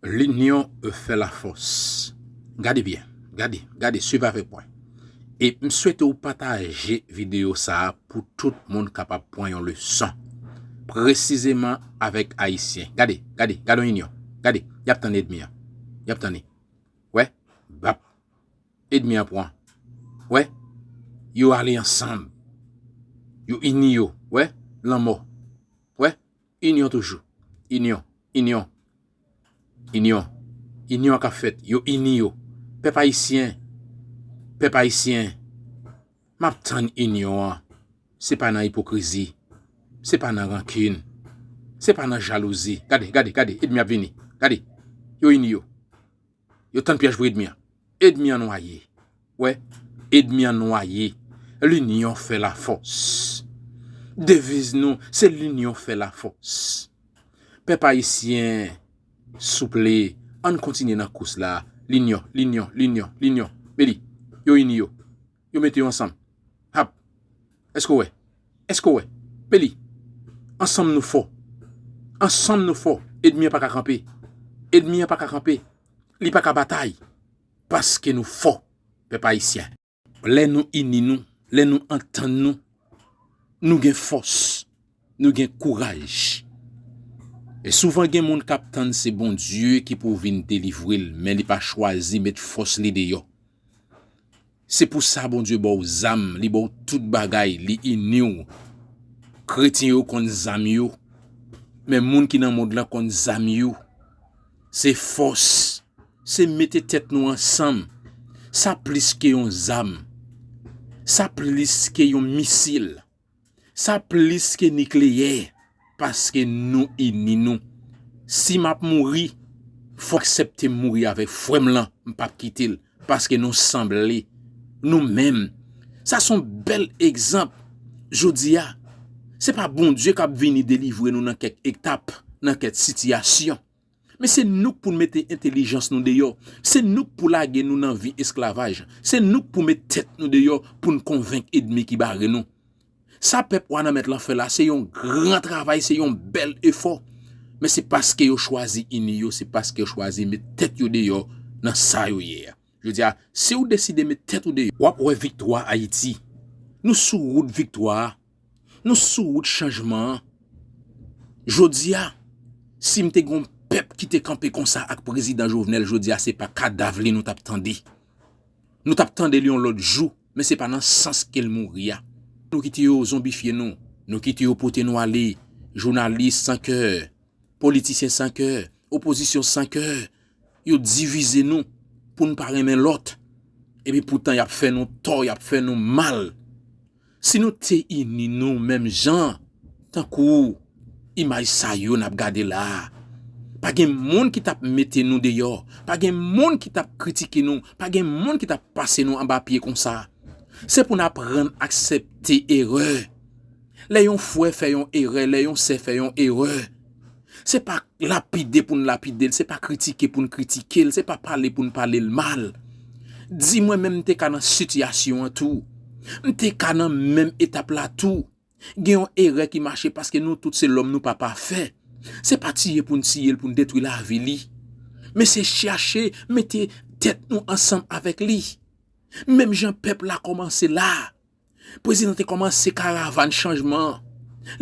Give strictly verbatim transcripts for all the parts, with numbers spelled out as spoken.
Linyon fè lafòs. Gade byen, gade, gade, swiv avèk mwen. E m swete w pataje videyo sa a pou tout moun kapab pran yon leson. Presizeman avèk Ayisyen. Gade, gade, gade yon inyon. Gade, y ap tann ènmi an. Y ap tann li. Wè, bap. Ènmi an pran. Wè, yo ale ansanm. Yo ini yo. Wè, lanmò. Wè, inyon toujou. Inyon, inyon, inyon. Inyon k ap fèt. Yo ini yo. Pèp ayisyen, pèp ayisyen, m ap tann inyon an. Se pa nan ipokrizi. Se pa nan rankin. Se pa nan jalouzi. Gade, gade, gade. Ènmi ap vini. Gade. Yo ini yo. Yo tann pyèj pou ènmi an. Ènmi an nwaye. Wè, ènmi an nwaye. Linyon fè lafòs. Deviz nou, se linyon fè lafòs. Pèp ayisyen, souple, ann kontinye nan kous la. Linyon, linyon, linyon, linyon. Meli, yo ini yo. Yo mete yo ansanm. Hap. Èske w wè? Èske w wè? Meli, ansanm nou fò. Ansanm nou fò. Ènmi an pa ka kanpe. Ènmi an pa ka kanpe. Li pa ka batay. Paske nou fò, pèp ayisyen. Lè nou ini nou, lè nou antann nou, nou gen fòs, nou gen kouraj. E souvan gen moun k ap tann se Bondye ki pou vin delivre l, men li pa chwazi met fòs li deyò. Se pou sa Bondye ba w zam, li ba w tout bagay, li ini w. Kretyen yo konn zam yo, men moun ki nan mond lan konn zam yo. Se fòs, se mete tèt nou ansanm. Sa plis ke yon zam. Sa plis ke yon misil. Sa plis ke nikleyè, paske nou ini nou. Si m ap mouri, fò aksepte m mouri avèk frè m lan, m p ap kite l, paske nou sanble, nou menm. Sa se yon bèl egzanp. Jodi a, se pa Bondye k ap vini delivre nou nan kèk etap, nan kèk sitiyasyon. Men se nou k pou n mete entèlijans nou deyò. Se nou k pou lage nou nan vi esklavaj. Se nou k pou met tèt nou deyò pou n konvenk ènmi ki bare nou. Sa pèp Wanament lan fè la, se yon gran travay, se yon bèl efò. Men se paske yo chwazi ini yo, se paske yo chwazi met tèt yo deyò nan sa yo ye a. Jodi a, si w deside met tèt ou deyò, w ap wè viktwa Ayiti. Nou sou wout viktwa a. Nou sou wout chanjman an. Jodi a, si m te gen yon pèp ki te kanpe konsa ak prezidan Jovenel, jodi a se pa kadav li nou t ap tande. Nou t ap tande li yon lòt jou, men se pa nan sans ke l mouri a. Nou kite yo zonbifye nou. Nou kite yo pote nou ale. Jounalis san kè, politisyen san kè, opozisyon san kè. Yo divize nou pou n pa renmen lòt. Epi poutan y ap fè nou tò, y ap fè nou mal. Si nou te ini nou menm jan, tankou imaj sa yo n ap gade la a, pa gen moun ki t ap mete nou deyò, pa gen moun ki t ap kritike nou, pa gen moun ki t ap pase nou anba pye konsa. Se pou n aprann aksepte erè. Lè yon frè fè yon erè, lè yon sè fè yon erè, se pa lapide pou n lapide l, se pa kritike pou n kritike l, se pa pale pou n pale l mal. Di mwen menm m te ka nan sitiyasyon an tou. M te ka nan menm etap la tou. Gen yon erè ki mache paske nou tout se lòm, nou pa pafè. Se pa tiye pou n tiye l, pou n detwi lavi li. Men se chache mete tèt nou ansanm avèk li. Menm jan pèp la kòmanse la. Prezidan te kòmanse karavàn chanjman an.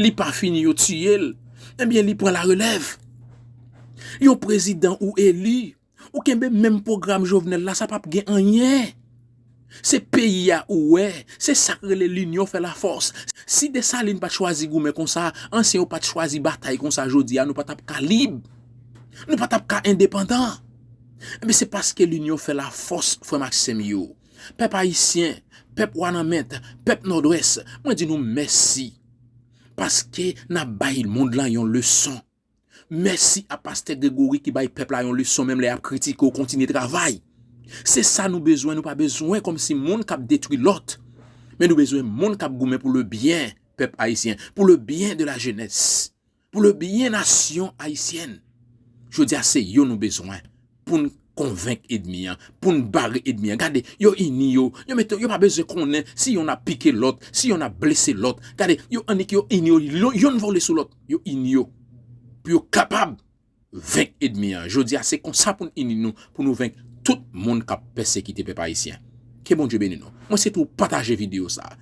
Li pa fini, yo tiye l. Ebyen, li pran larelèv. Yon prezidan ou eli, ou kenbe menm pwogram Jovenel la, sa p ap gen anyen. Se peyi a ou wè, se sa k rele linyon fè lafòs. Si Desalin pa t chwazi goumen konsa, ansyen yo pa t chwazi batay konsa, jodi a nou pa t ap ka lib. Nou pa t ap ka endepandan. Ebyen, se paske linyon fè lafòs, frè m ak sè m yo. Pèp ayisyen, pèp Wanament, pèp Nòdwès, mwen di nou mèsi. Paske n ap bay mond lan yon leson. Mèsi a pastè Gregory ki bay pèp la yon leson, menm lè y ap kritike w, kontinye travay. Se sa nou bezwen, nou pa bezwen kòmsi moun k ap detwi lòt. Men nou bezwen moun k ap goumen pou le byen pèp ayisyen, pou le byen de la jenès, pou le byen nasyon ayisyèn. Jodi a, se yo nou bezwen pou n konvenk ènmi an, pou n bare ènmi an. Gade, yo ini yo, yo mete, yo pa bezwen konnen si yonn ap pike lòt, si yonn ap blese lòt. Gade, yo annik yo ini yo, lo- yonn vole sou lòt, yo ini yo. Pou yo kapab venk ènmi an. Jodi a, se konsa pou n ini nou, pou nou venk tout moun k ap pèsekite pèp ayisyen. Ke Bondye beni nou. Mwen swete w pataje videyo sa a.